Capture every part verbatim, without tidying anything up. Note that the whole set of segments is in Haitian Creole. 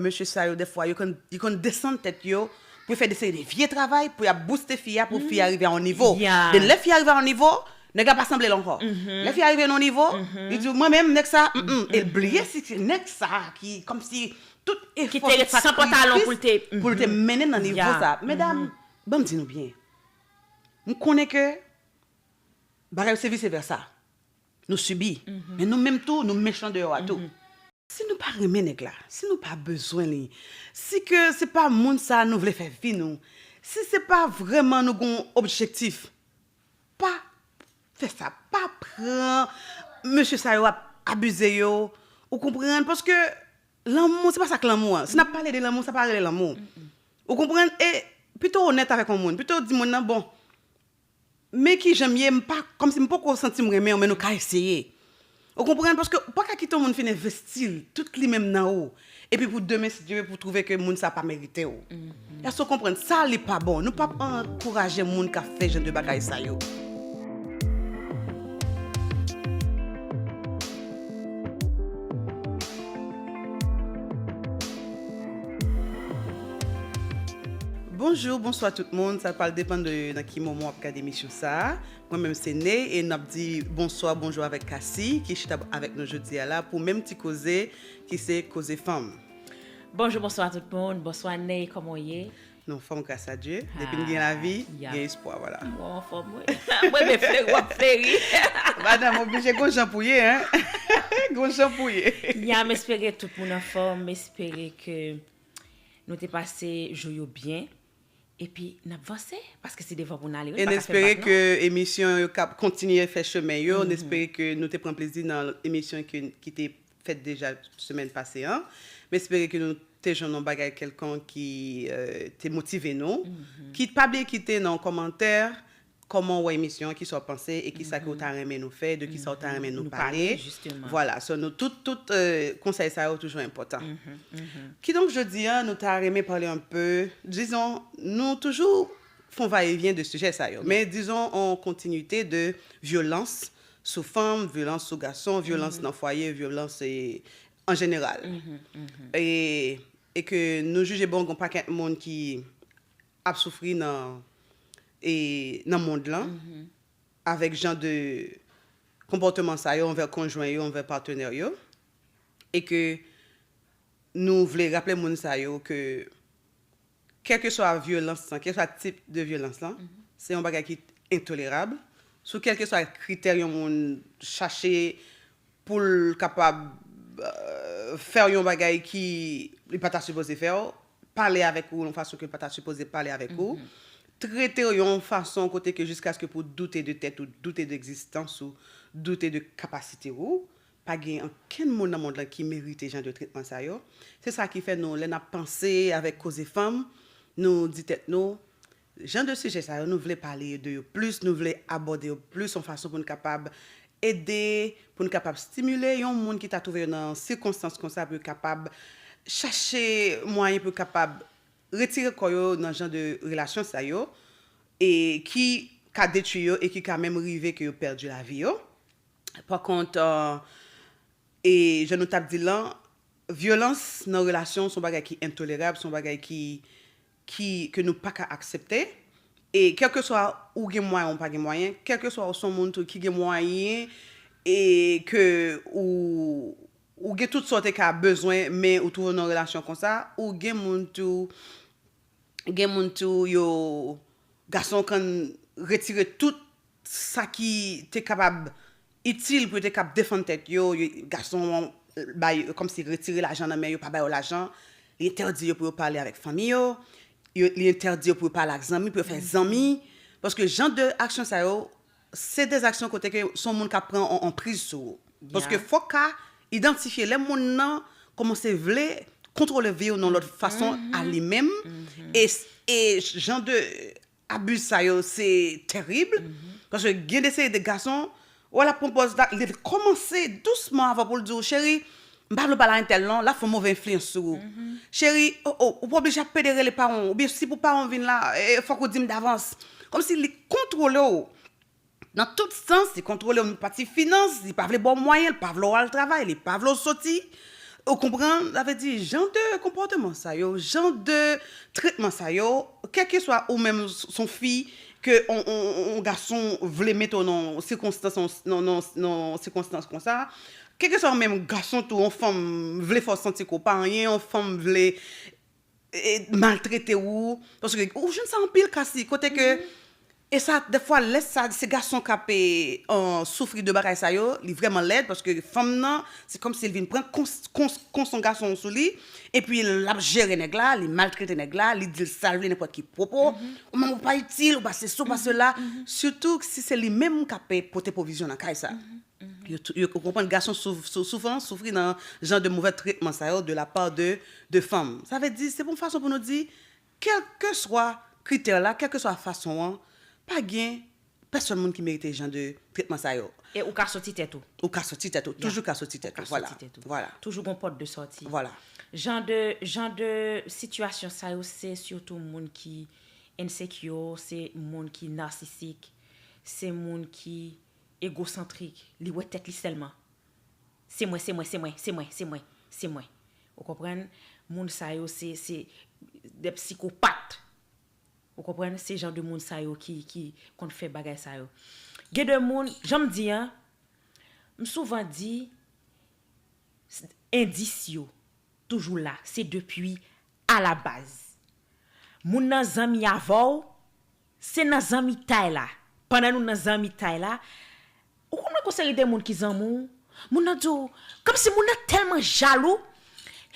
Mesye sa yo, dèfwa, yo konn, yo konn desann tèt yo pou yo fè de seri de vye travay pou y ap booste fi a, pou fi a rive a yon nivo. Den lè fi a rive a yon nivo, nèg la pa sanble l ankò. Lè fi a rive nan yon nivo, li di, "Mwen menm, nèg sa, mm, mm," e l bliye si se nèg sa ki, kòmsi, tout efò, sakrifi pou l te mennen nan nivo sa. Medam, ban m di nou byen. M konnen ke bagay yo se vise vèsa. Nou sibi. Men nou menm tou, nou mechan deyò a tou. Si nou pa renmen nèg la, si nou pa bezwen li, si ke se pa moun sa nou vle fè vi nou, si se pa vrèman nou gon objektif, pa fè sa, pa pran mesye sa yo ap abize yo, ou konprann? Paske lanmou, se pa sa k lanmou an. Si n ap pale de lanmou, sa pa rele lanmou. Ou konprann? E pito onèt avèk yon moun, pito di moun nan, bon, men kijan m ye, m pa, kòmsi m poko santi m renmen w, men nou ka eseye. Ou konprann? Paske ou pa ka kite yon moun fin envesti l, tout li menm nan ou. Epi pou demen, si Dye vle, pou twouve ke moun sa pa merite w. Èske w konprann? Sa, li pa bon. Nou p ap ankouraje moun k ap fè jan de bagay sa yo. Bonjou, bonswa tout moun. Sa pral depann de nan ki moman w ap gade emisyon sa a. Mwen menm se Ney e n ap di bonswa, bonjou avèk Cassie ki chita avèk nou jodi a la pou menm ti koze ki se koze fanm. Bonjou, bonswa tout moun. Bonswa Ney, kòman w ye? Nou anfòm gras a Dye. Depi n gen lavi, gen espwa, vwala. Mwen anfòm, wi. Mwen renmen fleri, w ap fleri. Madanm, oblije gon jan pou ye, en. Gon jan pou ye. Ya, m espere tout moun anfòm, m espere ke nou te pase jou yo byen. Epi n ap vanse, paske se devan pou n ale, wi, n pa ka fè bak, non. E n espere ke emisyon yo k ap kontinye fè chemen yo. N espere ke nou te pran plezi nan emisyon ke, ki te fèt deja semèn pase an. M espere ke nou te jwenn yon bagay kèlkonk ki, euh, te motive nou. Ki, pa bliye kite nan yon kòmantè kòman w wè emisyon an, kisa w panse e kisa ke w ta renmen nou fè, de kisa w ta renmen nou pale. Vwala, so nou tout, tout, euh, konsèy sa yo toujou enpòtan. Kidonk, jodi a, nou ta renmen pale un peu, dizon, nou toujou fè yon vayevyen de sijè sa yo, men dizon, an kontinite de vyolans sou fanm, vyolans sou gason, vyolans nan fwaye, vyolans, e, an jeneral. E, e ke nou jije, bon, gen pakèt moun ki ap soufri nan, e, nan mond lan, avèk jan de konpòteman sa yo anvè konjwen yo, anvè patnè yo, e ke nou vle raple moun sa yo ke kèlkeswa vyolans lan, kèlkeswa tip de vyolans lan, se yon bagay ki entolerab. Sou kèlkeswa kritè yon moun chache pou l kapab, euh, fè yon bagay ki li pa ta sipoze fè w, pale avèk ou yon fason ke l pa ta sipoze pale avèk ou, trete w yon fason kote ke jiskaske pou doute de tèt ou, doute de egzistans ou, doute de kapasite ou, pa gen okenn moun nan mond lan ki merite jan de tretman sa yo. Se sa ki fè nou, lè n ap panse avèk koze fanm, nou di tèt nou, jan de sijè sa yo, nou vle pale de yo plis, nou vle abòde yo plis, yon fason pou n kapab ede, pou n kapab stimile yon moun ki ta twouve yo nan sikonstans konsa, pou yo kapab chache mwayen pou yo kapab retire kò yo nan jan de relasyon sa yo, e ki ka detwi yo, e ki ka menm rive ke yo pèdi lavi yo. Pa kont, euh, e jan nou t ap di l lan, vyolans nan relasyon se yon bagay ki entolerab, se yon bagay ki, ki, ke nou pa ka aksepte. E kèlkeswa ou gen mwayen ou pa gen mwayen, kèlkeswa ou se yon moun tou ki gen mwayen e ke ou, ou gen tout sa w te ka bezwen, men ou twouve w nan yon relasyon konsa, ou gen moun tou, gen moun tou yo, gason konn retire tout sa ki te kapab itil pou yo te kab defann tèt yo, yo, gason an bay, kòmsi retire lajan nan men yo, pa ba yo lajan, li entèdi yo pou yo pale avèk fanmi yo, yo, li entèdi yo pou yo pale ak zanmi, pou yo fè zanmi, paske jan de aksyon sa yo, se de aksyon kote ke se yon moun k ap pran yon anpriz sou ou. Paske fòk ka idantifye lè moun nan kòmanse vle kontwole vi w nan lòt fason a li menm, e, e jan de abiz sa yo, se terib. Paske gen de seri de gason, wè l ap pran pòz la, li kòmanse dousman avè w pou l di w, "Cheri, m pa vle w pale a entèl non, l ap fè yon move enfliyans sou ou. Cheri, o, o, ou pa oblije ap pede rele paran w, oubyen si pou paran w vin la, e, fòk ou di m davans." Kòmsi li kontwole w. Nan tout sans, li kontwole w nan pati finans, li pa vle ba w mwayen, li pa vle w al travay, li pa vle w soti. Ou konprann? Sa vle di, jan de konpòteman sa yo, jan de tretman sa yo, kèlkeswa ou menm s- son fi ke on, on, on, on gason vle mete w nan sikonstans, nan, nan, nan sikonstans konsa, kèlkeswa ou menm gason tou, on fanm vle fè w santi ke w pa anyen, on fanm vle e, maltrete ou. Paske ou jwenn sa anpil ka si, kote ke, e sa, dèfwa, lè sa, se gason k ap e, an, soufri de bagay sa yo, li vrèman lèd, paske fanm nan, se kòmsi l vin pran kons, kons, kons on gason sou li, epi l ap jere nèg la, li maltrete nèg la, li di l sa l vle, nenpòt ki pwopo, ou menm ou pa itil, ou pa sesi, ou pa sela, sitou si se li menm k ap e, pote pwovizyon nan kay sa. Yo tou- yo konprann gason sou- sou- souvan soufri nan jan de movè tretman sa yo de la part de, de fanm. Sa vle di, se pou yon fason pou nou di, kèlkeswa kritè la, kèlkeswa fason an, pa gen pèsonn moun ki merite jan de tretman sa yo. E ou ka soti tèt ou. Ou ka soti tèt ou, toujou ka soti tèt ou. Vwala. Vwala. Toujou gon pòt de sòti. Vwala. Jan de, jan de sitiyasyon sa yo, se sitou moun ki insecure, se moun ki narsisik, se moun ki egosantrik, li wè tèt li sèlman. Se mwen, se mwen, se mwen, se mwen, se mwen, se mwen. Ou konprann? Moun sa yo se, se de psikopat. Ou konprann? Se jan de moun sa yo ki, ki konn fè bagay sa yo. Gen de moun, jan m di an, m souvan di, s- endis yo toujou la, se depi alabaz. Moun nan zanmi avè w, se nan zanmitay la. Pandan nou nan zanmitay la, ou konn wè gon seri de moun ki zanmi w, moun nan di w, kòmsi moun nan tèlman jalou,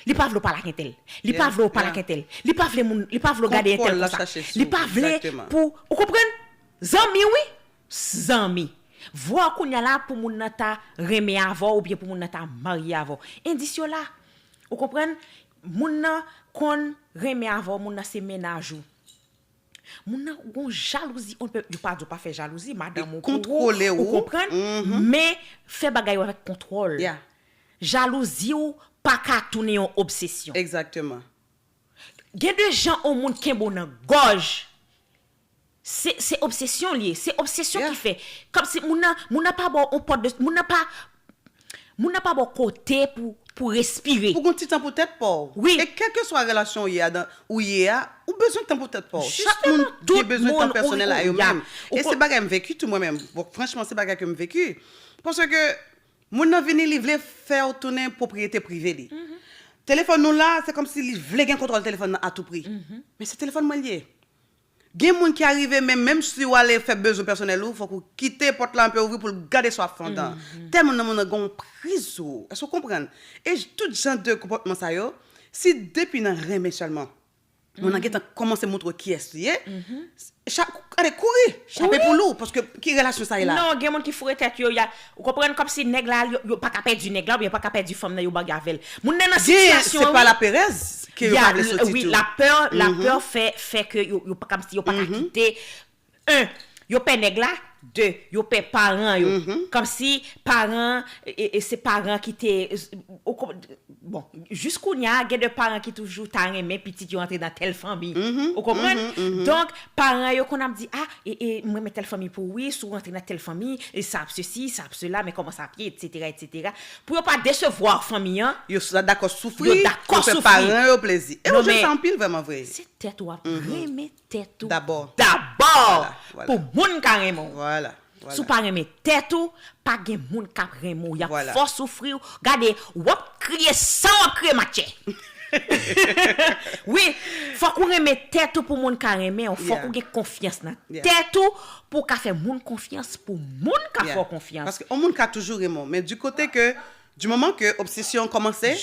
li pa vle w pale ak entèl, li pa vle w pale ak entèl, li pa vle moun, li pa vle w gade entèl konsa, li pa vle pou, ou konprann? Zanmi wi, zanmi. Vwa kounya la pou moun nan ta renmen avè w oubyen pou moun nan ta marye avè w. Endis yo la. Ou konprann? Moun nan konn renmen avè w, moun nan se mennaj ou. Moun nan gon jalouzi, on pe, yo pa di w pa fè jalouzi, madanm ou pou ou, ou konprann? Men fè bagay yo avèk kontwòl. Jalouzi w pa ka tounen yon obsesyon. Egzakteman. Gen de jan yon moun kenbe w nan gòj. Se, se obsesyon li ye. Se obsesyon ki fè. Kòmsi moun nan, moun nan pa ba w yon pòt de, moun nan pa, moun nan pa ba w kote pou, pou respire. Pou gon ti tan pou tèt pa w. Wi. E kèlkeswa relasyon ou ye a, dan, ou ye a, ou bezwen tan pou tèt pa w. Chak moun gen bezwen tan pèsonèl a yo menm. E se bagay m veki tou mwen menm. Bon, franchman, se bagay ke m veki. Paske moun nan vini, li vle fè w tounen pwopriyete prive li. Telefòn nou la, se kòmsi li vle gen kontwòl telefòn nan a tou pri. Men se telefòn mwen li ye. Gen moun ki arive, men menm si w ale fè bezwen pèsonèl ou, fòk ou kite pòt la anpe ouvri pou l gade si w ap fè yon dan. Tèlman nan moun nan gen yon pri sou ou. Èske w konprann? E j- tout jan de konpòtman sa yo, si depi nan renmen sèlman, moun nan gentan kòmanse montre w kiyès li ye, cha- ale kouri, chape poul ou, paske ki relasyon sa ye la? Non, gen moun ki foure tèt yo, y a, ou konprann, kòmsi nèg la, yo, yo pa ka pèdi nèg la, oubyen yo pa ka pèdi fanm nan, yo bagay avè l. Moun nan nan sitiyasyon, se pa laperèz ke yo pa vle soti tou. Wi, lapè, lapè fè, fè ke yo, yo pa, kòmsi yo pa ka kite. En, yo pè nèg la. De, yo pè paran yo. Kòmsi paran, e, e, se paran ki te, ou konp- bon, jis kounya, gen de paran ki toujou ta renmen pitit yo antre nan tèl fanmi. Ou konprann? Donk, paran yo konn ap di, a, e, e, m renmen tèl fanmi pou ou, wi, si w antre nan tèl fanmi, e sa ap sesi, sa ap sela, men kòman sa ap ye, etsetera, etsetera. Pou yo pa desevwa fanmi an, yo dakò soufri, yo dakò soufri, yo fè paran yo plezi. E ou jwenn sa anpil vrèman vre. Se tèt ou ap renmen tèt ou dabò. Dabò. Pou moun ka renmen w. Vwala. Si w pa renmen tèt ou, pa gen moun k ap renmen w. Y ap fè w soufri. Gade, w ap kriye san w ap kriye matchè. Wi, fòk ou renmen tèt ou pou moun ka renmen w. Fòk ou gen konfyans nan tèt ou pou w ka fè moun konfyans, pou moun ka fè w konfyans. Paske yon moun ka toujou renmen w, men di kote ke, di moman ke obsesyon an kòmanse,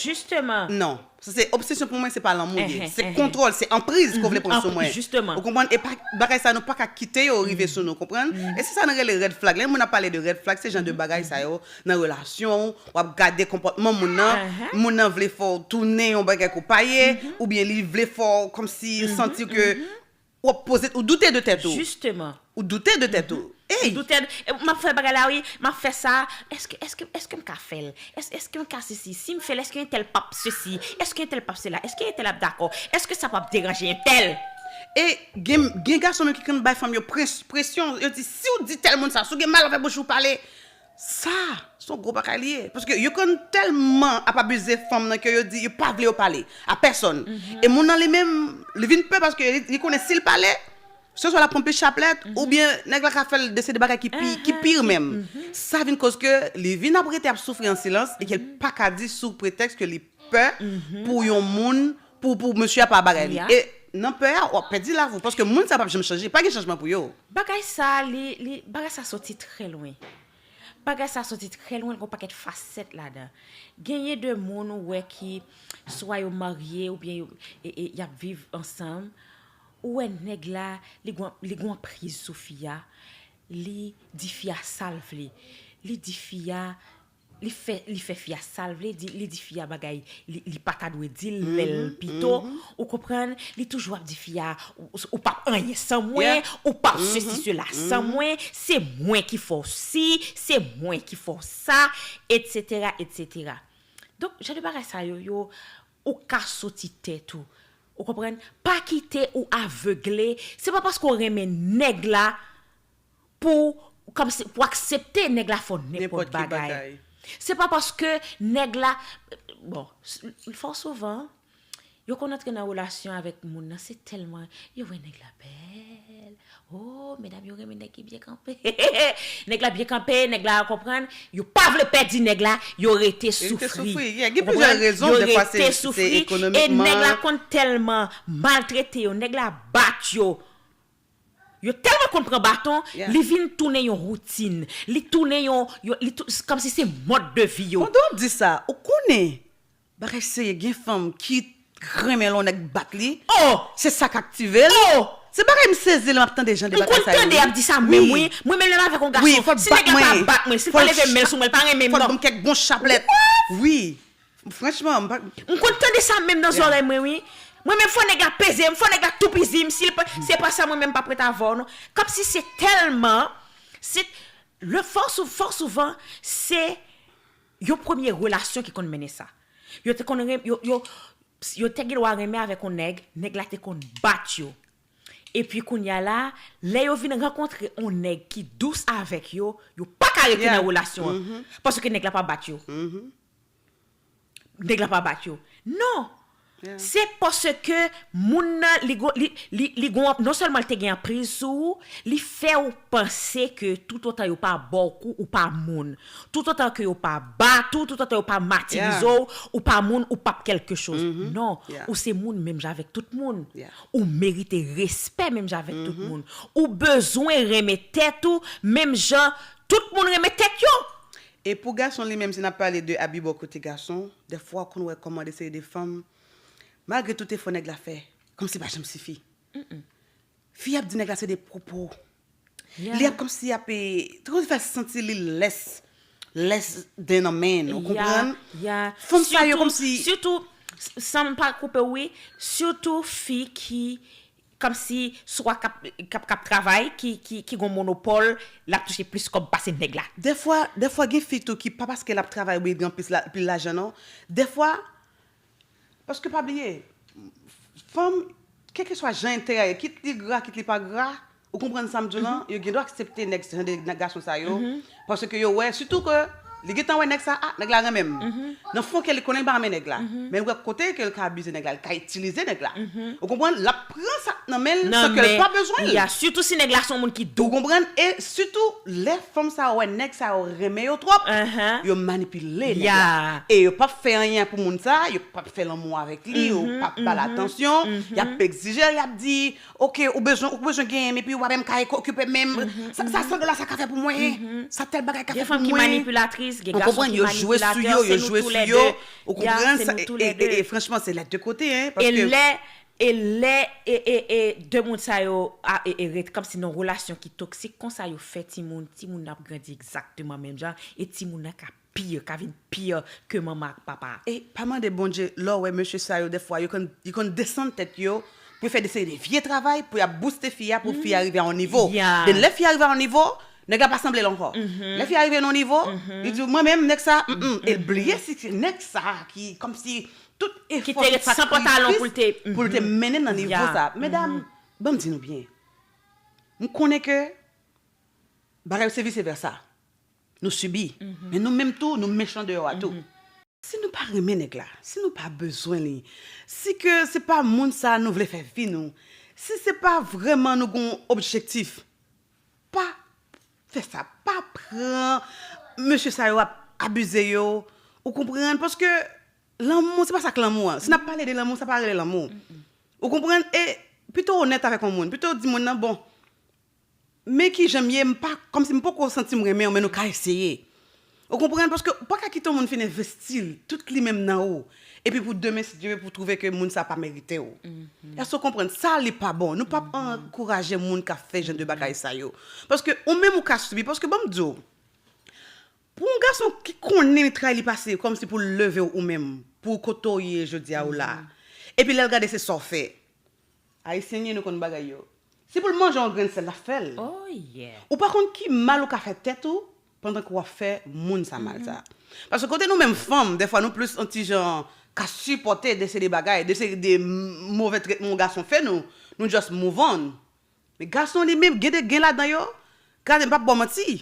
non. Sa se obsesyon pou mwen, se pa lanmou li ye. Se kontwòl, se anpriz ke w vle pran sou mwen. Ou konprann? E pa, bagay sa nou pa ka kite yo rive sou nou, konprann? E se sa nou rele red flag. Lè moun ap pale de red flag, se jan de bagay sa yo nan relasyon, w ap gade konpòtman moun nan, moun nan vle fè w tounen yon bagay ke w pa ye, oubyen li vle fè w kòmsi santi ke w ap poze, ou doute de tèt ou. Jisteman. Ou doute de tèt ou. Ey! Ou doute de, e, m ap fè bagay la wi, m ap fè sa. Èske, èske, èske m ka fè l? Èske, èske m ka sesi? Si m fè l, èske entèl p ap sesi? Èske entèl p ap sela? Èske entèl ap dakò? Èske sa p ap deranje entèl? E gen, gen gason menm ki konn bay fanm yo pres- presyon. Yo di, si w di tèl moun sa, si w gen mal anvè bouch ou pale, Sa, se yon gwo bagay li ye. Paske yo konn tèlman ap abize fanm nan ke yo di yo pa vle yo pale a pèsòn. E moun nan li menm, li vin pè paske li, li konnen si l pale, se swa l ap pran plis chaplèt, oubyen nèg la ka fè l deside bagay ki pi, ki pire menm. Sa vin koz ke li vin ap rete ap soufri an silans e ke l pa ka di sou pretèks ke li pè pou yon moun, pou, pou mesye a pa bagay li. E nan pè a, w ap pèdi lavi w, paske moun sa p ap janm chanje, pa gen chanjman pou yo. Bagay sa, li, li, bagay sa soti trè lwen. Bagay sa soti trè lwen, gon pakèt fasèt ladan. Genyen de moun ou wè ki swa yo marye oubyen yo, e, e, y ap viv ansanm. Ou wè nèg la, li gon, li gon anpriz sou fi a. Li di fi a sa l vle. Li di fi a, li fè, li fè fi a sa l vle, di, li di fi a bagay li, li pa ta dwe di l lè l pito. Ou konprann? Li toujou ap di fi a, ou, ou p ap anyen san mwen, ou p ap sesi sela san mwen, se mwen ki fè w si, se mwen ki fè w sa, etsetera, etsetera. Donk, jan de bagay sa yo, yo, ou ka soti tèt ou. Ou konprann? Pa kite ou avegle. Se pa paske w renmen nèg la pou, kòmsi, pou aksepte nèg la fè w nenpòt bagay. Se pa paske nèg la, bon, fò souvan, yo konn antre nan relasyon avèk moun nan, se tèlman yo wè nèg la bèl. Oh, medam yo renmen nèg ki byen kanpe. Nèg la byen kanpe, nèg la konprann, yo pa vle pèdi nèg la, yo rete soufri. Gen plizyè rezon, yo rete soufri, e nèg la konn tèlman maltrete yo, nèg la bat yo. Yo tèlman konn pran baton, li vin tounen yon woutin. Li tounen yon, yon li tou, kòmsi se mòd de vi yo. Pandan w ap di sa, ou konnen, bagay serye, gen fanm ki renmen lè yon nèg bat li. Oh! Se sa k aktive l. Oh! Se bagay m sezi lè m ap tande jan de bagay sa yo. M konn tande y ap di sa menm, wi. Mwen menm lè m avèk yon gason, si nèg la pa bat mwen, si l pa leve men l sou mwen, l pa renmen m non. Fò l ban m kèk bon chaplèt. Wi. Franchman, m pa. M konn tande sa menm nan zòrèy mwen, wi. Mwen menm, fò nèg la peze m, fò nèg la toupizi m, si l pa, se pa sa, mwen menm, m p ap ret avè w non. Kòmsi se tèlman, se, le fò sou, fò souvan, se yon premye relasyon ki konn mennen sa. Yo te konn renmen, yo, yo, yo te gen dwa renmen avèk yon nèg, nèg la te konn bat yo. Epi kounye a la, lè yo vin rankontre yon nèg ki dous avèk yo, yo pa ka rete nan relasyon an. Paske nèg la pa bat yo. Nèg la pa bat yo. Non. Se paske moun nan, li gon, li, li, li gon, non sèlman li te gen anpriz sou ou, li fè w panse ke toutotan yo pa ba w kou, ou pa moun. Toutotan ke yo pa bat ou, toutotan yo pa matirize w, ou pa moun, ou p ap kèlkechoz. Non, ou se moun menm jan avèk tout moun. Ou merite respè menm jan avèk tout moun. Ou bezwen renmen tèt ou menm jan tout moun renmen tèt yo. E pou gason li menm, si n ap pale de abi bò kote gason, dèfwa w konn wè kòman de seri de fanm, malgre tout efò nèg la fè, kòmsi pa janm sifi. Fi ap di nèg la se de pwopo. Li ap kòmsi ap, e, tankou fè santi li less, less than a man, ou konprann? Fanm sa yo kòmsi. Sitou, s-, san m pa koupe w, wi, sitou fi ki, kòmsi, swa k ap, k ap, k ap travay, ki, ki, ki gon monopòl, l ap touche plis kòb pase nèg la. Dèfwa, dèfwa gen fi tou ki pa paske l ap travay oubyen li gen plis la, pil lajan non. Dèfwa, paske pa bliye, fanm, kèlkeswa jan enterè a ye, kit li gra, kit li pa gra, ou konprann sa m di w lan, yo gen dwa aksepte nèg, jan de nèg gason sa yo, paske yo wè, sitou ke li gentan wè nèg sa, ah, nèg la renmen m. Nan fon kè li konnen li pa renmen nèg la. Men l wè kote ke l ka abize nèg la, li ka itilize nèg la. Ou konprann? L ap pran sa nan men l san ke l pa bezwen l. Ya, sitou si nèg la se yon moun ki dou. Ou konprann? E sitou, lè fanm sa yo wè nèg sa yo renmen yo twòp, yo manipile nèg la. E yo p ap fè anyen pou moun sa, yo p ap fè lanmou avèk li, yo p ap ba l atansyon, y ap egzije l, y ap di, oke, ou bezwen, ou bezwen genyen m, epi ou pa menm ka okipe menm. Sa, sa san dola sa ka fè pou mwen? Sa tèl bagay ka fè pou mwen? Gen fanm ki manipilatris, gen gason ki manipilatè, se nou toulède. Ou konprann? E, e, e franchman, se lè de kote, hein, paske. E lè, e lè, e, e, e de moun sa yo, a, e, e ret kòmsi nan relasyon ki toksik, konsa yo fè timoun, timoun nan ap grandi egzakteman menm jan, e timoun nan ka pi, ka vin pi ke manman ak papa. E pa mande Bondye, lè w wè mesye sa yo, dèfwa, yo konn, yo konn desann tèt yo, pou yo fè de seri de vye travay, pou y ap bouste fi a, pou fi a rive a yon nivo. Men lè fi a rive a yon nivo, nèg la pa sanble l ankò. Lè fi a rive nan yon nivo, li di, mwen menm, nèg sa, mm, mm, e l bliye si se nèg sa ki, kòmsi, tout efò, tout sakrifis pou l te mennen nan nivo sa. Medam, ban m di nou byen. M konnen ke bagay yo se vise vèsa. nou sibi. Men nou menm tou, nou mechan deyò a tou. Si nou pa renmen nèg la, si nou pa bezwen li, si ke se pa moun sa nou vle fè vi nou, si se pa vrèman nou gon objektif, pa fè sa, pa pran mesye sa yo ap abize yo, ou konprann? Paske lanmou, se pa sa k lanmou an. Si n ap pale de lanmou, sa pa rele lanmou. Ou konprann? E pito w onèt avèk yon moun, pito w di moun nan, bon, men kijan m ye, m pa, kòmsi m poko santi m renmen w, men nou ka eseye. Ou konprann? Paske ou pa ka kite yon moun fin envesti l, tout li menm nan ou. Epi pou demen, si Dye vle, pou twouve ke moun sa pa merite w. Èske w konprann? Sa, li pa bon. Nou p ap ankouraje moun k ap fè jan de bagay sa yo. Paske ou menm ou ka sibi. Paske ban m di w, pou yon gason ki konnen li tray li pase, kòmsi pou l leve w ou menm, pou kote w ye jodi a ou la. Epi lè l gade se sa w fè. Ayisyen ye, nou konn bagay yo. Si pou l manje yon grenn sèl, l ap fè l. Oh yeah. Ou pa konn ki mal ou ka fè tèt ou pandan ke w ap fè moun sa mal sa. Paske kote nou menm fanm, dèfwa nou plis yon ti jan ka sipòte de seri de bagay, de seri de m- move tretman yon gason fè nou, nou just move on. Men gason li menm, gen de gen ladan yo, gade m p ap ba w manti.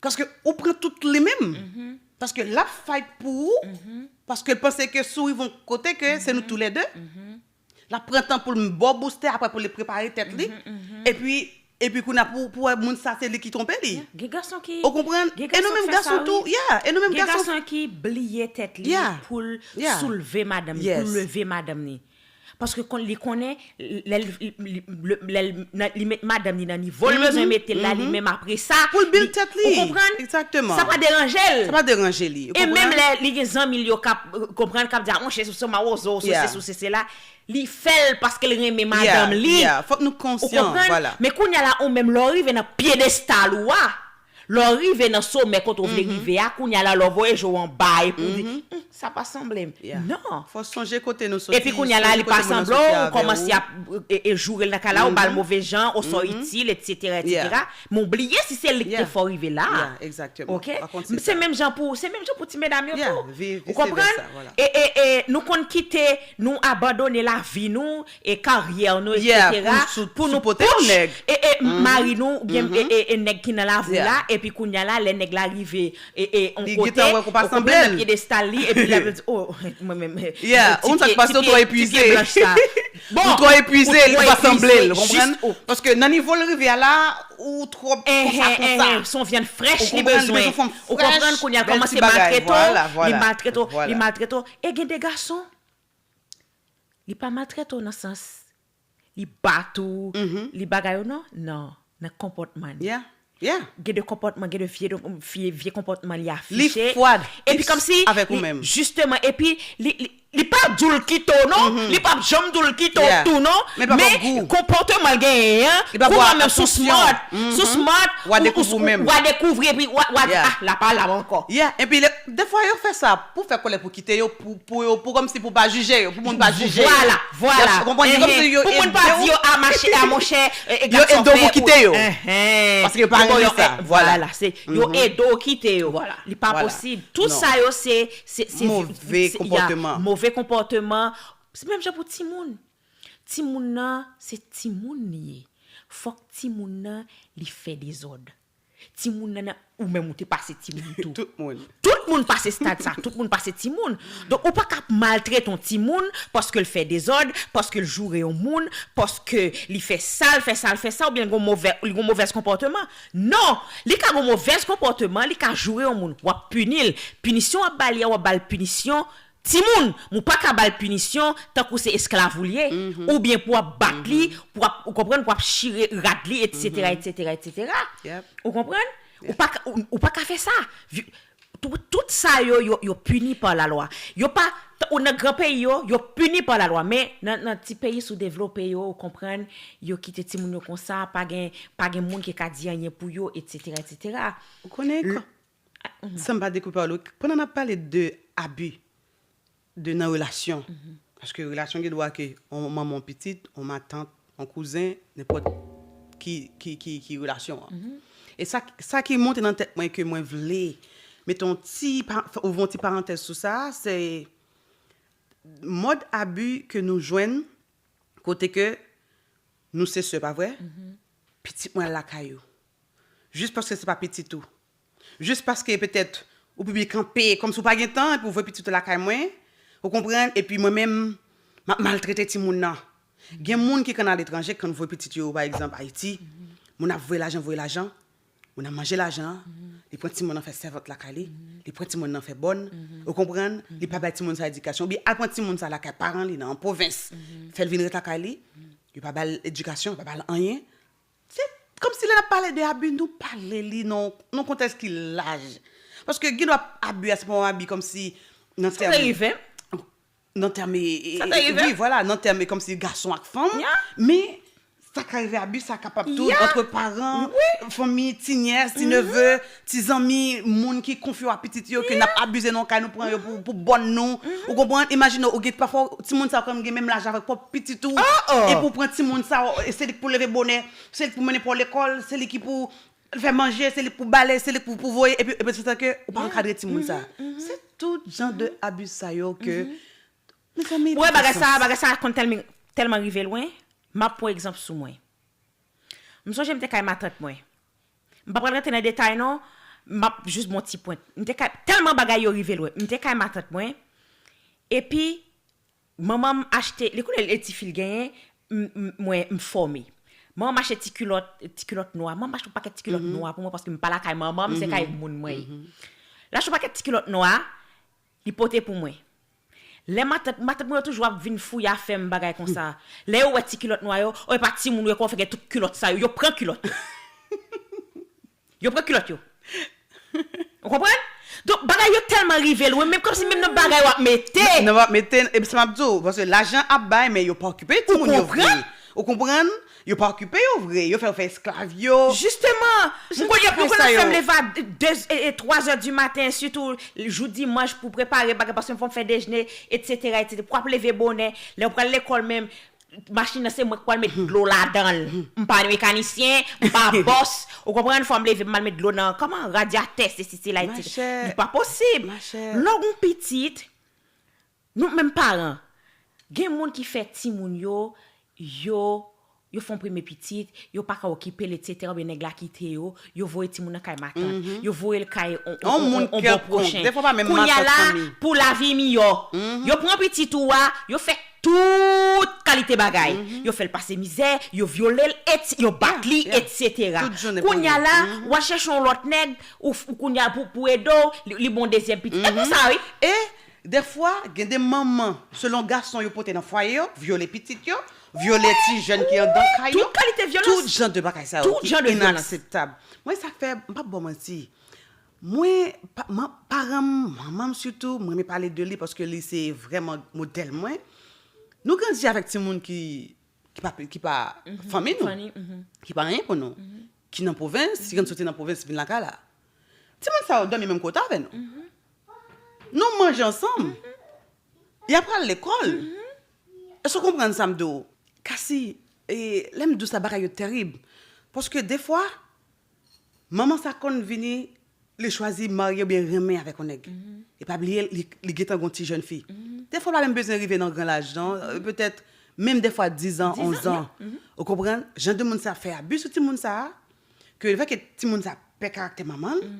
Paske ou pran tout li menm. Paske l ap fight pou ou. Paske l panse ke si w rive yon kote ke se nou toulède. L ap pran tan pou l ba w boustè, apre pou l prepare tèt li. Epi, epi kounye a pou, pou wè moun sa se li ki twonpe li. Gen gason ki Ou konprann? Gen E nou gason menm ki fè sa, gason tou, wi. Yeah, e nou menm Gen gason. Gason ki bliye tèt li Yeah. Pou l Yeah. Soulve madanm li, Yes. Pou l leve madanm li. Paske kon li konnen lè l- li- li- lè l- nan- li met madanm li nan nivo l bezwen mete l la, li menm apre sa. Pou l build li- tèt li. Ou konprann? Exactement. Sa pa deranje l. Sa pa deranje li. Ou E menm konprann? Lè li gen zanmi l yo k ap konprann, k ap di, "Ah, monchè, sou se mawozo, sou Yeah. se, sou se, se la." Li fè l paske l renmen madanm Yeah, li. yeah. Fòk nou Ou konsyan, konprann? Vwala. Men kounye a la, ou menm, lè w rive nan pyedestal ou a, lè w rive nan somè kote w vle rive a, kounye a la, lè w voye je w anba epi w di, "Hmm, sa pa sanble m." Yeah. Non. Fò sonje kote nou soti. Epi kounye a la, li pa sanble w, ou kòmanse ap e, e joure l nan kay la, ou ba l move jan, ou sa w itil, etsetera, etsetera. Men w bliye si se li ki te fè w rive la. Yeah, exactement. Ok? Se menm jan pou, se menm jan pou ti medam yo tou. Ou konprann? E, e, e nou konn kite, nou abandone lavi nou, e karyè nou, etsetera, pou nou push e, e mari nou, oubyen e, e, e nèg ki nan lavi w la, epi kounye a la, lè nèg la rive e, e, yon kote, ou konprann, nan pyedestal li, epi lè l di, "Oh, mwen menm, Yeah, ou sa k pase, ou twò epuize. Bon, ou twò epuize, li pa sanble l, ou konprann? Paske nan nivo l rive a la, ou twò konsa, konsa. Se yon vyann frèch li bezwen. Ou konprann? Kounye a l kòmanse maltrete w, li maltrete w, li maltrete w. E gen de gason, li pa maltrete w nan sans li bat ou, li bagay ou, non, non, nan konpòtman l. Yeah, yeah. Gen de konpòtman, gen de vye, vye, vye konpòtman li afiche. Li fwad. Epi kòmsi avèk ou menm. Jisteman, epi li, li, li pa di w l kite w, non. Li p ap janm di w l kite w tou, non. Men konpòtman l genyen an, kounye a menm sou smart, sou smart, w a dekouvri, epi w a, w a di, ah, la pa la ankò. Yeah, epi defwa yo fè sa pou fè kòlè pou kite yo, pou, pou yo, pou kòmsi pou pa jije yo, pou moun pa jije yo. Vwala, vwala. Ou konprann? Kòmsi yo ede w. Pou moun pa di yo, ah, mache, ah, monchè, e gason fè pou yo. Paske yo pa renmen sa. Vwala. Se, yo ede w kite yo. Li pa posib. Tout sa yo se, se, se move konpòteman. Move konpòteman. Se menm jan pou timoun. Timoun nan, se timoun li ye. Fòk timoun nan, li fè dezòd. Timoun nan, nan, ou menm ou te pase timoun tou. Tout moun. Tout moun pase stad sa, tout moun pase timoun. Donk, ou pa ka ap maltrete yon timoun paske l fè dezòd, paske l joure yon moun, paske li fè sa, l fè sa, l fè sa, oubyen l gon movè, li gon movèz konpòteman. Non! Li ka gon movèz konpòteman, li ka joure yon moun. W ap pini l. Pinisyon w ap ba li a, w ap ba l pinisyon timoun, men w pa ka ba l pinisyon tankou se esklav ou l ye, oubyen pou w ap bat li, pou w ap, ou konprann, pou w ap chire rad li, etsetera, etsetera, etsetera. Ou konprann? Ou pa ka, ou, ou pa ka fè sa. Tout, tout sa yo, yo, yo pini pa lalwa. Yo pa, ou nan gran peyi yo, yo pini pa lalwa, men nan, nan ti peyi soudevlope yo, ou konprann, yo kite timoun yo konsa, pa gen, pa gen moun ki ka di anyen pou yo, etsetera, etsetera. Ou konnen, sa m pa dekoupe w, pandan n ap pale de abi, de nan relasyon. Paske relasyon gen dwa ke on manman, on pitit, on matant, on kouzen, nenpòt ki, ki, ki, ki relasyon an. E sa, sa ki monte nan tèt mwen ke mwen vle mete on ti, ouvri on ti parantèz sou sa, se mòd abi ke nou jwenn kote ke nou se sè, pa vre? Pitit mwen al lakay ou. Jis paske se pa pitit ou. jis paske petèt ou piblik kanpe, kòmsi w pa gen tan, epi w voye pitit ou lakay mwen, ou konprann, epi mwen menm, m ap maltrete timoun nan. Gen moun ki konn aletranje, konn voye pitit yo, pa egzanp, Ayiti, moun ap voye lajan, voye lajan, moun ap manje lajan an, li pran timoun nan fè sèvant lakay li, li pran timoun nan fè bòn, ou konprann, li pa bay timoun sa edikasyon, oubyen al pran timoun sa lakay paran li nan pwovens, fè l vin ret lakay li, yo pa ba l edikasyon, yo pa ba l anyen. Se kòmsi lè n ap pale de abi, nou pale li nan nan kontèks ki laj. Paske gen dwa abi a se pa yon abi kòmsi nan tèm, nan tèm, e, e, wi, vwala, nan tèm, e, kòmsi gason ak fanm, men sa ka rive abi, sa kapab tou ant paran, fanmi, ti nyès, ti neve, ti zanmi, moun ki konfye w a pitit yo, ke n ap abize nan kay, nou pran yo pou, pou bòn nou. Ou konprann? Imajine w, ou gen, pafwa, timoun sa yo kanmenm gen menm laj avèk pwòp pitit ou, epi w pran timoun sa yo, e se li k pou leve bonè, se li k pou mennen pa w lekòl, se li ki pou fè manje, se li k pou bale, se li k pou, pou voye, epi, epi se sa ke ou pa ankadre timoun sa. Se tout jan de abi sa yo ke, mezanmi, li pa gen sans. Ou wè bagay sa, bagay sa konn tèlman, tèlman rive lwen, m ap pran egzanp sou mwen. M sonje m te kay matant mwen. M pa pral rantre nan detay non, m ap jis bon ti pwent. M te kay, tèlman bagay yo rive lwen. M te kay matant mwen, epi manman m achte, li konnen e ti fi l genyen, m, m, mwen, m fòme. Manman m achte ti kilòt, ti kilòt nwa. Manman m achte yon pakèt ti kilòt nwa pou mwen paske m pa lakay manman m, se kay moun mwen ye. L achte yon pakèt ti kilòt nwa, li pote pou mwen. Lè matant, matant mwen yo toujou ap vin fouye afè m bagay konsa. Lè yo wè ti kilòt nwa yo, o, e pa timoun yo, kòman fè gen tout kilòt sa yo, yo pran kilòt yo. Yo pran kilòt yo. Ou konprann? Donk, bagay yo tèlman rive lwen, menm kòmsi menm nan bagay w ap mete. Nan w ap mete, epi sa m ap di w, paske lajan ap bay, men yo pa okipe timoun yo vre. Ou konprann? Yo pa okipe yo vre, yo fè yo fè esklav yo. Jisteman, m konn yo, yo konn ap fè m leve a de, e, e, twa zè di maten, sitou jou dimanch pou prepare bagay, paske fò m fè dejene, etsetera, etsetera. Pou ap leve bonè, lè w pral lekòl menm, machin nan se mwen k pral met dlo ladan l. M pa mekanisyen, m pa bòs. Ou konprann? Fò m leve, m al met dlo nan, kòman, radyatè, sesi, sela, etsetera. Li pa posib. Lè w gen pitit, nou menm paran, gen moun ki fè timoun yo, yo, yo fè yon premye pitit, yo pa ka okipe l, etsetera, oubyen nèg la kite yo, yo voye timoun nan kay matant, yo voye l kay on, on, on, on bon pwochen. Kounye a la, pou lavi miyò, yo pran pitit ou a, yo fè tout kalite bagay. Yo fè l pase mizè, yo vyole l, et, yo bat li, etsetera. Kounye a la, w al chèche yon lòt nèg, ou, ou kounye a pou, pou ede w, li, li ba w dezyèm pitit. E konsa, wi. E, dèfwa, gen de manman, selon gason yo pote nan fwaye yo, vyole pitit yo, vyole ti jèn ki anndan kay yo. Tout kalite vyolans. Tout jan de bagay sa yo ki inakseptab. Mwen, sa k fè, m p ap ba w manti. Mwen, pa, man, paran m, manman m sitou, mwen renmen pale de li paske li se vrèman modèl mwen. Nou grandi avèk timoun ki, ki pa, ki pa fanmi nou, ki pa anyen pou nou, ki nan pwovens, ki konn soti nan pwovens vin lakay la. Timoun sa yo dòmi menm kote avè nou. Nou manje ansanm. Y ap pral lekòl. Èske w konprann sa m di w? Kasi, e, lè m di w sa, bagay yo tèrib. Paske defwa, manman sa konn vini, li chwazi marye oubyen renmen avèk yon nèg. E pa bliye, li, li gentan gon ti jèn fi. Defwa, l pa menm bezwen rive nan gran laj, non. Petèt, menm defwa, diz an, onz an. Ou konprann? Jan de moun sa fè abi sou timoun sa a, ke lefètke timoun sa pè karaktè manman l,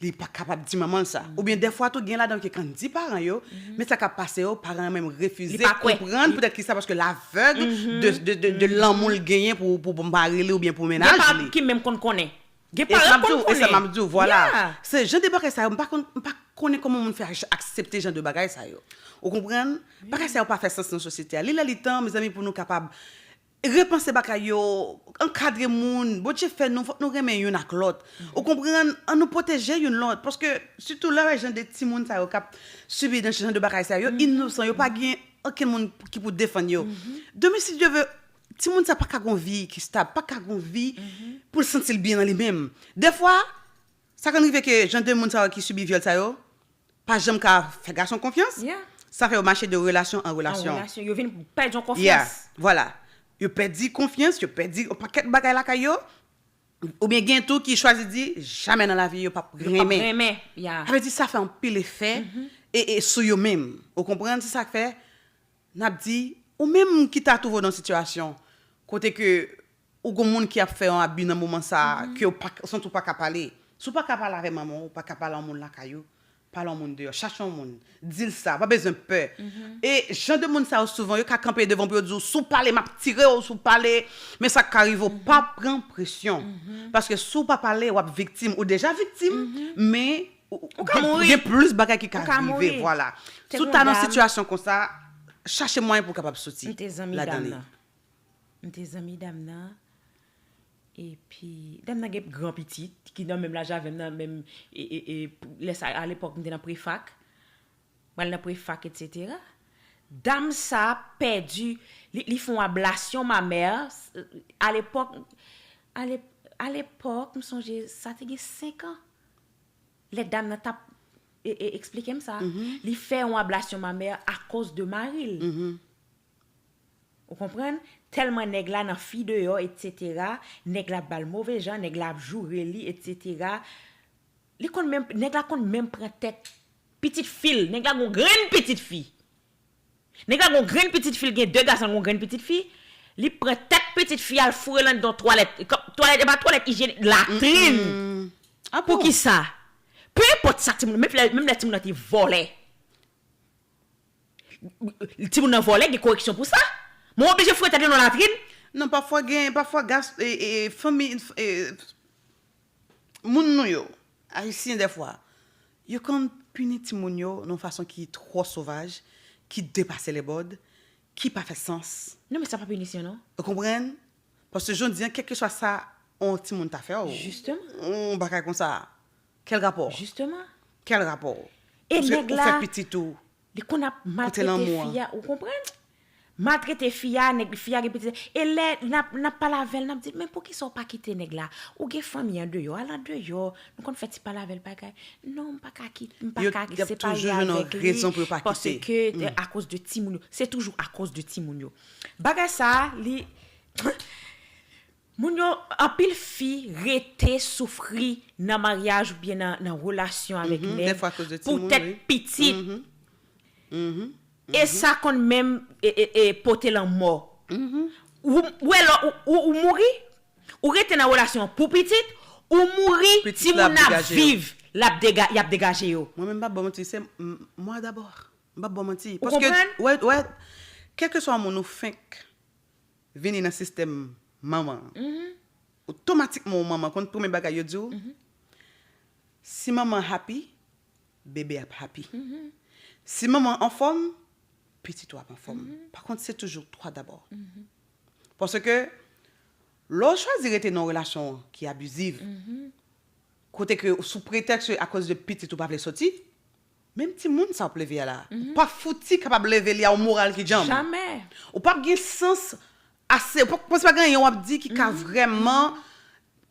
li pa kapab di manman l sa. Oubyen dèfwa tou, gen ladan yo ki konn di paran yo, men sa k ap pase yo, paran yo menm refize konprann poutèt kisa, paske l avèg de, de, de, de lanmou l genyen pou, pou, pou mari li oubyen pou mennaj li. Gen paran ki menm konn konnen. Gen paran k konn konnen. E sa m ap di w, vwala. Se jan de bagay sa yo, m pa konn, m pa konnen kòman moun fè aksepte jan de bagay sa yo. Ou konprann? Bagay sa yo pa fè sans nan sosyete a. Li lè li tan, mezanmi, pou nou kapab repanse bagay yo, ankadre moun. Bondye fè nou, fòk nou renmen youn ak lòt. Ou konprann? Ann nou pwoteje youn lòt. Paske, sitou lè w wè jan de timoun sa yo k ap sibi nan jan de bagay sa yo, inosan, yo pa gen okenn moun ki pou defann yo. Demen, si Dye vle, timoun sa pa ka gon vi ki stab, pa ka gon vi pou l santi l byen nan li menm. Dèfwa, sa konn rive ke jan de moun sa yo ki sibi vyòl sa yo, pa janm ka fè gason konfyans. Sa fè yo mache de relasyon an relasyon. Yo vin pèdi yon konfyans. Vwala. Yo pèdi konfyans, yo pèdi yon pakèt bagay lakay yo. Oubyen gen tou ki chwazi di, jamè nan lavi yo p ap renmen. Yo p ap renmen. Sa vle di sa fè anpil efè e, e sou yo menm. Ou konprann? Se sa k fè, n ap di, ou menm ki ta twouve w nan sitiyasyon kote ke ou gon moun ki ap fè yon abi nan moman sa a, ke w pa, santi w pa ka pale, Si w pa ka pale avè manman w, ou pa ka pale a yon moun lakay ou, pale a yon moun deyò, chache yon moun, di l sa, pa bezwen pè. E jan de moun sa yo souvan, yo ka kanpe devan w pou yo di w, si w pale, m ap tire w, si w pale, men sa k ka rive w, pa pran presyon. Paske si w pa pale, w ap viktim. Ou deja viktim, men ou, ou, ou gen plis bagay ki ka rive, vwala. Si w ta nan sitiyasyon konsa, chache mwayen pou w kapab soti ladan li. M te zanmi dam nan. M te zanmi dam nan. Epi, dam nan gen gran pitit, ki nan menm laj avè m nan, menm, e, e, e, lè sa, alepòk, m te nan prefak. Mwen al nan prefak, etsetera. Dam sa pèdi, li, li fè yon ablasyon mamè, alepòk, ale, alepòk, m sonje, sa te gen senk an. Lè dam nan t ap e, e, eksplike m sa, li fè yon ablasyon mamè akoz de mari l. Ou konprann? Tèlman nèg la nan fi deyò, etsetera, nèg la ap ba l move jan, nèg la ap joure li, etsetera. Li konn menm, nèg la konn menm pran tèt pitit fi l. Nèg la gon grenn pitit fi. Nèg la gon grenn pitit fi, l gen de gason, l gon grenn pitit fi. Li pran tèt pitit fi a, l foure l anndan twalèt. Twalèt, e pa twalèt ijyenik, latrin. Poukisa? Pe enpòt sa, timoun, menm lè, menm lè timoun nan te vòlè. Timoun nan vòlè, gen koreksyon pou sa. Mwen oblije foure tèt li nan latrin. Non, pafwa gen, pafwa gas, e, e, fanmi, e, moun nou yo, ayisyen dèfwa, yo konn pini timoun yo nan yon fason ki twò sovaj, ki depase lebòd, ki pa fè sans. Non, men sa pa pinisyon, non. Ou konprann? Paske jodi an, kèlkeswa sa yon timoun ta fè w, yon bagay konsa, kèl rapò? Kèl rapò? E nèg la, ou fè pitit ou li konn ap maltrete fi a, ou konprann? Maltrete fi a, nèg, fi a gen pitit. E lè n ap, n ap pale avè l, n ap di l, men poukisa w pa kite nèg la? Ou gen fanmi andeyò, al andeyò. Nou konn fè ti pale avè l bagay. Non, m pa ka kit, m pa ka separe avèk li. Paske, eh, akoz de timoun yo. Se toujou akoz de timoun yo. Bagay sa a, li, moun yo, anpil fi rete soufri nan maryaj oubyen nan, nan relasyon avèk nèg pou tèt pitit. E sa konn menm, e, e, e, pote lanmò. Ou, ou wè lè ou, ou, ou mouri, ou rete nan relasyon pou pitit, ou mouri, timoun nan ap viv, l ap dega-, y ap degaje yo. Mwen menm, m p ap ba w manti, se m, moi d'abord. M p ap ba w manti. Ou konprann? Paske, wè, wè, kèlkeswa moun ou fenk vini nan sistèm manman an, otomatikman ou manman, konn premye bagay yo di w, si manman happy, bebe ap happy. Si manman anfòm, pitit ou ap anfòm. Pa kont, se toujou toi d'abord. Paske, lè w chwazi rete nan yon relasyon ki abiziv, kote ke sou pretèks ke akoz de pitit ou pa vle soti, menm timoun sa w ap leve a la, ou pa fouti kapab leve li a yon moral ki djanm. Ou p ap gen sans ase, ou p ap, se pa gen anyen w ap di ki ka vrèman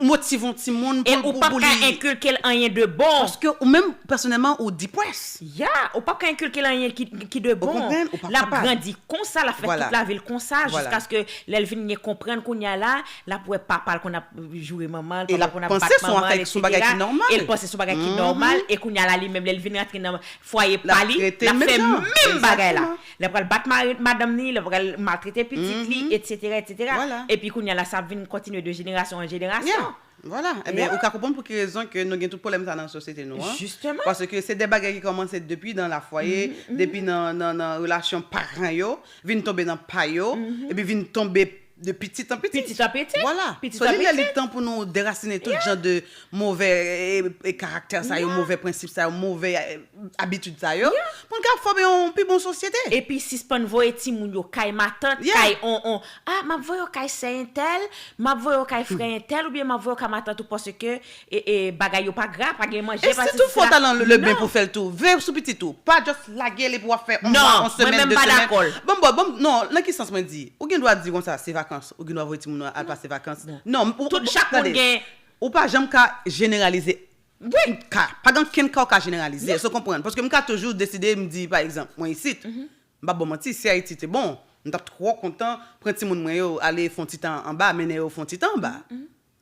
motive yon timoun pou, pou, pou li. E ou p ap ka enkilke l anyen de bon. Paske ou menm, pèsonèlman, ou depressed. Ya, ou p ap ka enkilke l anyen ki, ki de bon. Ou konprann? Ou p ap kapab. L ap grandi konsa, l ap fè tout lavi l konsa, jiskaske lè l vin gen konprann kounye a la, l ap wè papa l konn ap joure manman l, papa l konn ap bat manman l, etsetera. E l panse se yon bagay ki nòmal, e kounye a la, li menm, lè l vin rantre nan fwaye pa li, l ap fè menm bagay la. L ap pral bat mari, madanm ni, l ap pral maltrete pitit li, etsetera, etsetera. Epi kounye a la, sa ap vin kontinye de jenerasyon an jenerasyon. Vwala. Ebyen, ou ka konprann pou ki rezon ke nou gen tout pwoblèm sa nan sosyete nou an. Paske se de bagay ki kòmanse depi nan lafwaye, depi nan, nan, nan relasyon paran yo, vin tonbe nan pa yo, epi vin tonbe de pitit an pitit. Pitit an pitit. Vwala. So, li lè li tan pou nou derasinen tout jan de move, e, e, karaktè sa yo, move prensip sa yo, move, e, abitid sa yo, pou n ka fòme yon pi bon sosyete. Epi sispann voye timoun yo kay matant, kay on, on, ah, m ap voye w kay sè entèl, m ap voye w kay frè entèl, oubyen m ap voye w kay matant ou paske, e, e, bagay yo pa gra, pa gen manje, pa sesi, sela. E se tou fò w t al nan Leblanc pou fè l tou. Veye sou pitit ou. Pa just lage li pou w ap fè yon mwa, yon semèn, de semèn. Non, mwen menm m pa dakò l. Bon, bon, bon, non, nan ki sans mwen di? Ou gen dwa di konsa, se vakans. Ou gen dwa voye timoun ou al pase vakans. Non, ou, ou, tande. Tout, chak moun gen. Ou pa janm ka jeneralize. Wi. Ka, pa gen okenn ka w ka jeneralize. Èske w konprann? Paske m ka toujou deside, m di, pa egzanp, mwen isit, m p ap ba w manti, si Ayiti te bon, m t ap twò kontan pran timoun mwen yo, ale fè yon ti tan anba, mennen yo fè yon ti tan anba.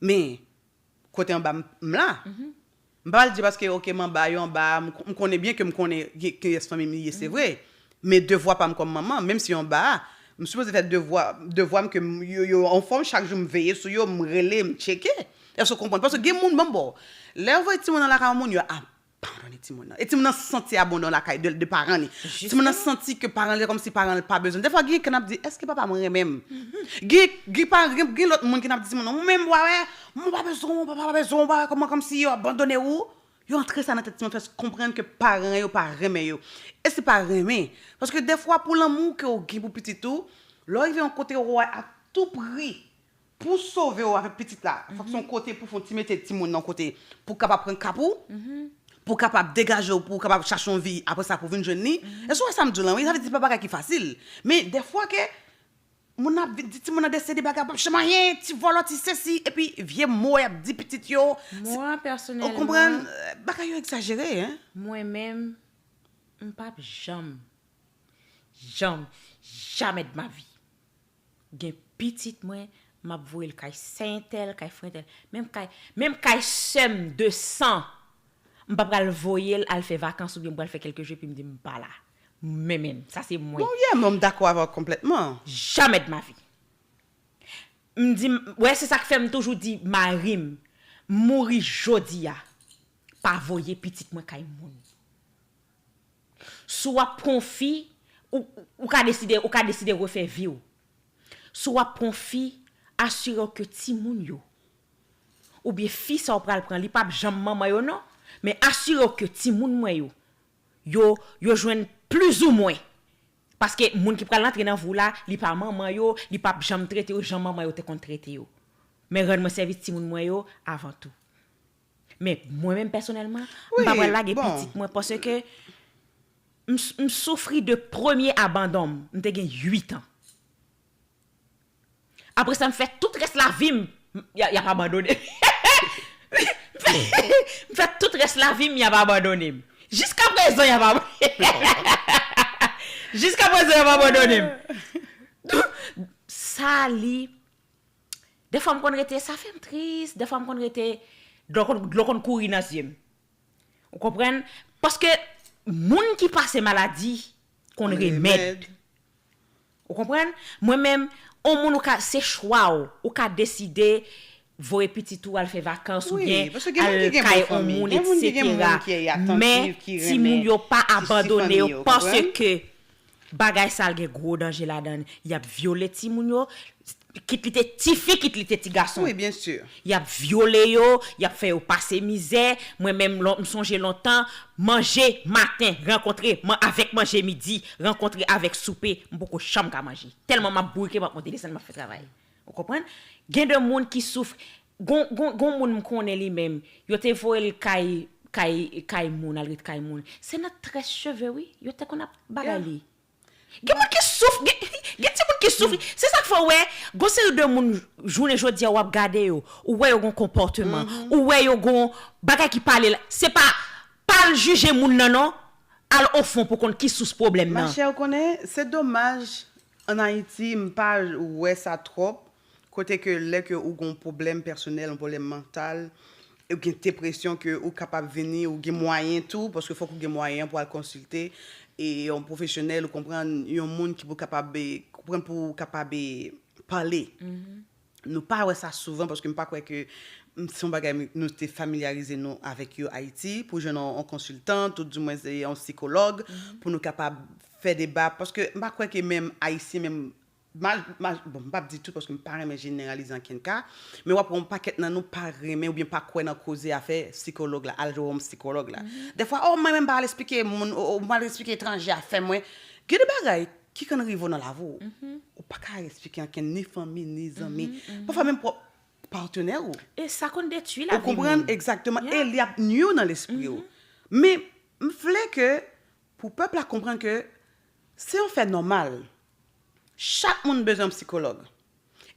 Men, kote anba m, m la. M pa pral di paske, oke, m anba, yo anba, m, m konnen byen ke m konnen ki, kiyès fanmi m ye, se vre. Men devwa pa m kòm manman, menm si yo anba a, m sipoze fè devwa, devwa m ke m, yo, yo anfòm, chak jou m veye sou yo, m rele, m tcheke. Èske w konprann? Paske gen moun, ban m ba w, lè yo voye timoun nan lakay yon moun, yo abandone timoun nan. E timoun nan santi abandon lakay de, de paran li. Timoun nan santi ke paran li, kòmsi paran li pa bezwen. Dèfwa, gen kè n ap di, èske papa mwen renmen m? Gen, gen, pa, gen, gen lòt moun ki n ap di timoun nan, ou menm, w pa wè, mwen pa bezwen w, papa pa bezwen w, w pa wè kòman kòmsi yo abandone w. Yo antre sa nan tèt timoun, fè konprann ke paran yo pa renmen yo. E se pa renmen. Paske dèfwa, pou lanmou ke w gen pou pitit ou, lè w rive yon kote, w wè a tou pri, pou w sove w avèk pitit la, fòk se yon kote pou fè yon ti mete timoun nan kote, pou w kapab pran kap ou, pou w kapab degaje w, pou w kapab chache yon vi, apre sa pou w vin jwenn li. Èske w wè sa m di w lan, wi, sa vle di se pa bagay ki fasil. Men dèfwa ke moun ap vin di timoun nan desede bagay, p ap janm anyen, ti vòlò, ti sesi, epi vye mo y ap di pitit yo. Mwen, pèsonèlman, ou konprann, bagay yo egzajere, en. Mwen menm, m p ap janm, janm, jamais de ma vie gen pitit mwen, m ap voye l kay sè entèl, kay frè entèl, menm kay, menm kay sè m de san, m pa pral voye l al fè vakans oubyen m pral fè kèlke jou epi m di m pa la. Men, men, sa se mwen. Bon, yeah, mwen, m dakò avè w konplètman. Jamais de ma vie. M di, m, wè, se sa k fè m toujou di mari m, mouri jodi a, pa voye pitit mwen kay moun. Si w ap pran yon fi, ou, ou ka deside, ou ka deside refè vi w. Si w ap pran yon fi, asire w ke timoun yo, oubyen fi sa w pral pran, li p ap janm manman yo non, men asire w ke timoun mwen yo, yo, yo jwenn plizoumwen. Paske moun ki pral antre nan vi w la, li pa manman yo, li p ap janm trete yo jan manman yo te konn trete yo. Men rann mwen sèvis timoun mwen yo avan tou. Men mwen menm pèsonèlman, m pa pral lage pitit mwen paske m, m soufri de premye abandon m, m te gen uit an. Apre sa, m fè tout rès lavi m, y a, y ap abandone m. M fè, m fè tout rès lavi m, y ap abandone m. Jiska prezan, y ap abandone m. Jiska prezan, y ap abandone m. Sa li, dèfwa m konn rete, sa fè m tris, dèfwa m konn rete, dlo konn, dlo konn kouri nan zye m. Ou konprann? Paske moun ki pase maladi konn remèd. Ou konprann? Mwen menm, on moun ou ka, se chwa w, ou ka deside voye pitit ou al fè vakans oubyen al kay on moun, etsetera. Men timoun yo pa abandone yo paske bagay sa l gen gwo danje ladan l. Y ap vyole timoun yo, kit li te tifi, kit li te ti gason. Wi, byen si. Y ap vyole yo, y ap fè yo pase mizè. Mwen menm, lon, m sonje lontan, manje maten, rankontre man, avèk manje midi, rankontre avèk soupe, m poko janm ka manje. Tèlman m ap bourike, m ap monte desann, m ap fè travay. Ou konprann? Gen de moun ki souf, gon, gon, gon moun m konnen li menm, yo te voye l kay, kay, kay moun, al ret kay moun. Se nan très cheveux, wi, yo te konn ap bagay li. Gen moun ki souf, gen, gen timoun ki souf. Se sa k fè w wè, gon seri de moun, jounen jodi a, w ap gade yo, ou wè yo gon konpòteman, ou wè yo gon bagay ki pale la. Se pa, pa al jije moun nan non, al ofon pou konn ki sous pwoblèm nan. Machè, ou konnen, se domaj, ann Ayiti, m pa wè sa twòp, kote ke lè ke ou gon pwoblèm pèsonèl, yon pwoblèm mantal, ou gen depresyon ke ou kapab vini, ou gen mwayen tou, paske fòk ou gen mwayen pou al konsilte, e yon pwofesyonèl, ou konprann, yon moun ki pou kapab, e, konprann pou kapab, e, pale. Nou pa wè sa souvan, paske m pa kwè ke, m, se yon bagay m, nou te familyarize nou avèk yo Ayiti, pou jwenn yon, yon konsiltan, tout di mwen se yon sikològ, pou nou kapab fè deba, paske m pa kwè ke menm Ayisyen, menm, mal, mal, bon, m p ap di tout paske m pa renmen jeneralize ankenn ka, men w ap wè yon pakèt nan nou pa renmen oubyen pa kwè nan koze afè sikològ la, al wè yon sikològ la. Dèfwa, o, mwen menm m pa al esplike moun, o, o, m pa al esplike etranje afè mwen. Gen de bagay ki konn rive w nan lavi w, ou pa ka esplike ankenn, ni fanmi, ni zanmi, pafwa menm pwòp patnè w. E sa konn detwi lavi moun. Ou konprann? Egzakteman. E li ap nwi w nan lespri w. Men, m vle ke, pou pèp la konprann ke se yon fè nòmal. Chak moun bezwen yon sikològ.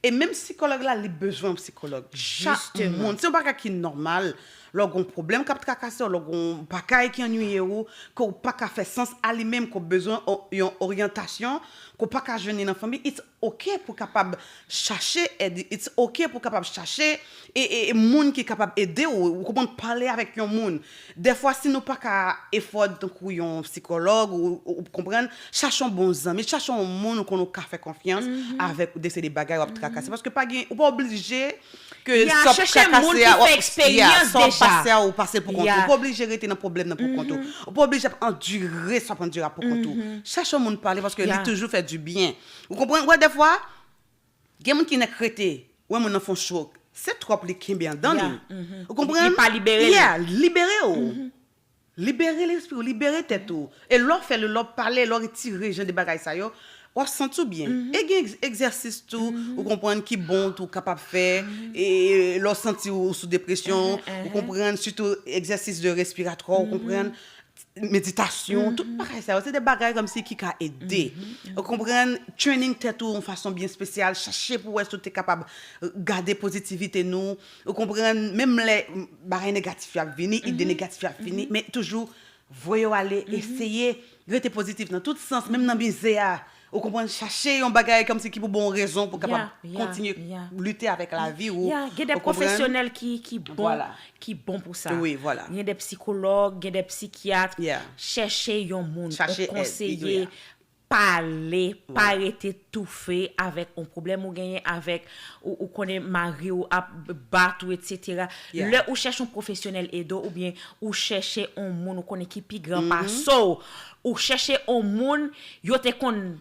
E menm sikològ la, li bezwen yon sikològ. Chak moun. Se yon bagay ki nòmal. Lè w gen yon pwoblèm k ap trakase w, lè w gen yon bagay ki annuiye w, ke w pa ka fè sans a li menm, ke w bezwen o-, yon oryantasyon, ke w pa ka jwenn li nan fanmi, it's ok pou w kapab chache èd, it's ok pou w kapab chache e, e, e moun ki kapab ede w, ou konprann, pale avèk yon moun. Dèfwa, si nou pa ka afford tankou yon sikològ, ou, ou, ou konprann, chache yon bon zanmi, chache yon moun ou konn ou ka fè konfyans avèk ou de se de bagay w ap trakase. kase. Paske pa gen, ou pa oblije ke sa k kase a, w ap, yeah, sa w ap pase a, ou pase pou kont ou. Ou pa oblije rete nan pwoblèm nan pou kont ou. Ou pa oblije ap andire sa w ap andire a pou kont ou. Chèche yon moun pale paske li toujou fè di byen. Ou konprann? Ou wè, dèfwa, gen moun ki nèk rete, ou wè moun nan fè yon cho, se twòp li kenbe anndan li. Ou konprann? Li pa libere l. Yeah, libere w. Libere lespri w, libere tèt ou. E lè w fè l, lè w pale, lè w retire jan de bagay sa yo, w ap santi w byen. E gen egz-, egzèsis tou, ou konprann, ki bon tou, w kapab fè. E lè w santi w sou depresyon, ou konprann, sitou egzèsis de respiratwa, ou konprann, meditasyon, tout bagay sa yo, se de bagay kòmsi ki ka ede. Ou konprann, training tèt ou yon fason byen espesyal, chache pou wè si w te kapab gade pozitivite nou, ou konprann, menm lè bagay negatif yo ap vini, ide negatif yo ap vini, men toujou voye yo ale, eseye rete pozitif nan tout sans, menm nan mizè a. Ou konprann, chache yon bagay kòmsi ki pou ba w rezon pou kapab kontinye lite avèk lavi ou. Ya, gen de pwofesyonèl ki, ki bon, ki bon pou sa. Wi, vwala. Gen de psikològ, gen de psikyat. Chèche yon moun, yon konseye, pale, pa rete toufe avèk yon pwoblèm ou genyen avèk, ou, ou konnen mari w ap bat ou, etsetera. Lè ou chèche yon pwofesyonèl ede w, oubyen ou chèche yon moun ou konnen ki pi gran pase w, ou chèche yon moun yo te konn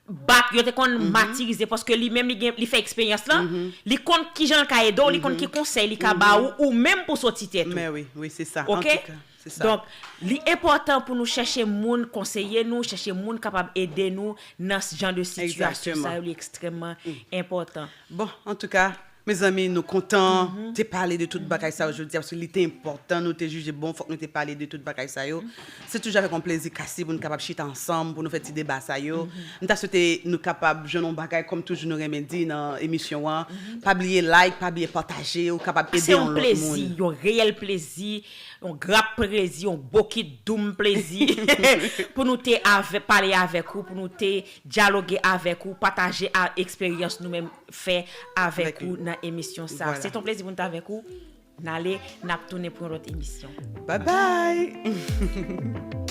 bat, yo te konn matirize, paske li menm li gen, li fè eksperyans lan, li konn kijan l ka ede w, li konn ki konsèy li ka ba ou, ou menm pou soti tèt ou. Men wi, wi, se sa. Oke? Antouka, se sa. Donk, li enpòtan pou nou chèche moun konseye nou, chèche moun kapab ede nou nan jan de sitiyasyon sa yo, li ekstrèmman enpòtan. Bon, antouka, mezanmi, nou kontan te pale de tout bagay sa yo jodi a, paske li te enpòtan, nou te jije bon, fòk nou te pale de tout bagay sa yo. Se toujou avèk yon plezi, Cassie, pou nou kapab chita ansanm, pou nou fè ti deba sa yo. M ta swete nou kapab jwenn yon bagay, kòm toujou nou renmen di nan emisyon an. Pa bliye like, pa bliye pataje, ou kapab ede yon lòt moun. Se yon plezi, yon reyèl plezi, yon grap plezi, yon bokit doum plezi pou nou te avè, pale avèk ou, pou nou te dyaloge avèk ou, pataje a, eksperyans nou menm fè avèk ou nan emisyon sa. Se yon plezi pou nou te avèk ou. N ale, n ap tounen pou yon lòt emisyon. Bye bye!